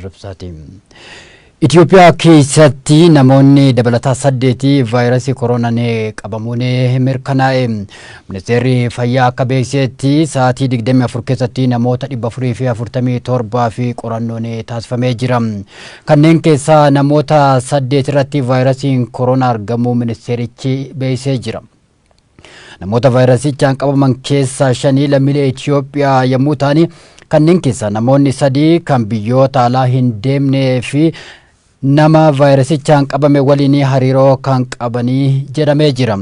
Ibsaati. Itoophiyaa keessatti namoonni dabalataa saddeeti vaayirasii koronaan qabamuun mirkanaa'e. Ministeerri fayyaa akka beeksisetti sa'aatii 24 keessatti namoota 447 fi qorannoon taasifamee jira. Kanneen keessaa namoota 8 irratti vaayirasiin koronaa argamuu ministeerichi beeksisee jira. Namoota vaayirasichaan qabaman keessaa shanii lammiilee Itoophiyaa yommuu ta'an, kanneen keessaa namoonni sadii kan biyyoota alaa hin deemnee fi nama vaayirasichaan qabame waliin hariiroo kan qabanii jedhamee jira.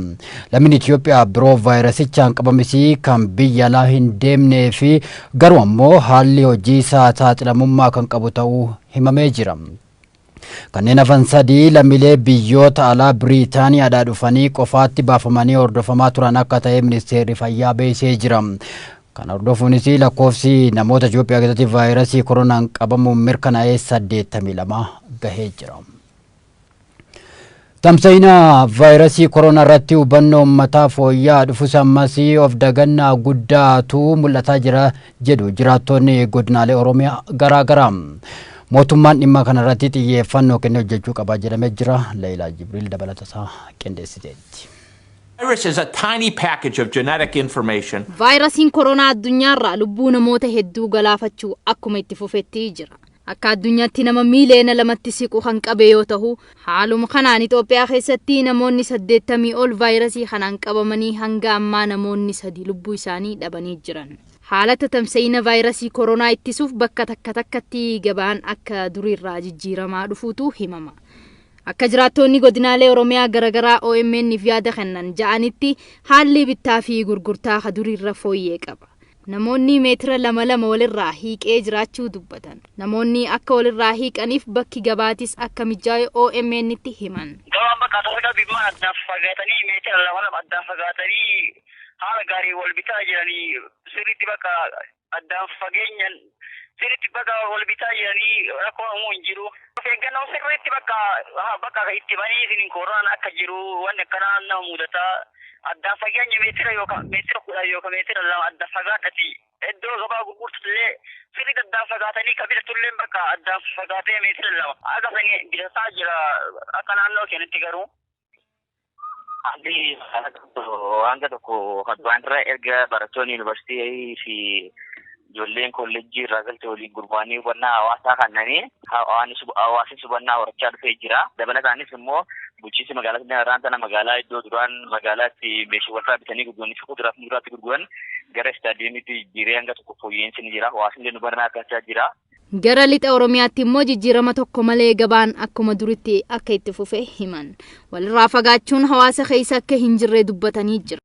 Lammiin Itoophiyaa biroo vaayirasichaan qabames kan biyya alaa hin deemnee fi garuu ammoo haalli hojii isaa saaxilamummaa kan qabu ta'uu himamee jira. Kanneen hafan sadii lammiilee biyyoota alaa Biriitaaniyaadhaa dhufanii qofaatti baafamanii hordofamaa turan akka ta'e ministeerri fayyaa beeksisee jira. Kana hordofuunis lakkoofsi namoota Itoophiyaa keessatti vaayirasii koronaan qabamuun mirkanaa'ee 82 gahee jira. Tamsa'ina vaayirasii koronaa irratti hubannoo uummataa fooyya'aa dhufus ammas of dagannaa guddaatu mul'ataa jira jedhu jiraattonni godinaalee Oromiyaa garaa garaa. Mootummaan dhimma kanarratti xiyyeeffannoo kennee hojjechuu qaba jedhamee jira. Leeyilaa Jibriil dabalata isaa qindeessiteetti. Virus is a tiny package of genetic information. Vaayirasiin koronaa addunyaarraa lubbuu namoota hedduu galaafachuu akkuma itti fufetti jira. Akka addunyaatti nama miiliyoona 2tti siqu kan qabe yoo ta'u, haaluma kanaan Itoophiyaa keessatti namoonni 80 ol vaayirasii kanaan qabamanii hanga ammaa namoonni sadi lubbuu isaanii dhabanii jiran. Haala tatamsa'ina vaayirasii koronaa ittisuuf bakka takka takkatti gabaan akka duriirraa jijjiiramaa dhufuutu himama. Akka jiraattonni godinaalee Oromiyaa garaagaraa OMN'f yaada kennan ja'anitti, haalli bittaa fi gurgurtaa ka duriirra fooyyee qaba. Namoonni meetira lama lama walirraa hiiqee jiraachuu dubbatan. Namoonni akka walirraa hiiqaniif bakki gabaatis akka mijaa'e OMN'tti himan. Gabaan bakka tasgabbii addaan fagaatanii, meetira lama lama addaan fagaatanii haala gaarii wal bitaa jiranii, sirriitti bakka addaan fageenyan sirriitti bakka wal bitaa jiranii rakkoo uumuu hin jiru. Of eeggannoo sirriitti bakka itti banii isin koronaan akka jiru wanni akkanaa nama mudataa, addaan fageenya meetira yookaan meetira 10 yookaan meetira 2 addaan fagaadhati. Iddoo gabaa gurgurtullee sirriitti addaan fagaatanii, ka bitatullee bakka addaan fagaatee meetira 2 akka sanii bitataa jira akka naannoo keenyatti garuu. Haalli hanga tokko kan duraan irra erga barattoonni yuunivarsiitii fi ijoolleen kolleejjii irraa galte waliin gurmaa'anii hubannaa hawaasaa kennanii, hawaasnis hubannaa horachaa dhufee jira. Dabalataanis immoo bulchiinsi magaalaa Finfinnee irraan tana magaalaa iddoo duraan magaalaatti meeshaawwan irraa bitanii gurguranii fi kuduraa fi muduraatti gurguran gara istaadiyeemiitti jijjiiree hanga tokko fooyya'insi ni jira. Hawaasni illee hubannaa argachaa jira. Gara lixa Oromiyaatti immoo jijjiirama tokko malee gabaan akkuma duritti akka itti fufe himan. Walirraa fagaachuun hawaasa keessa akka hin jirre dubbatanii jira.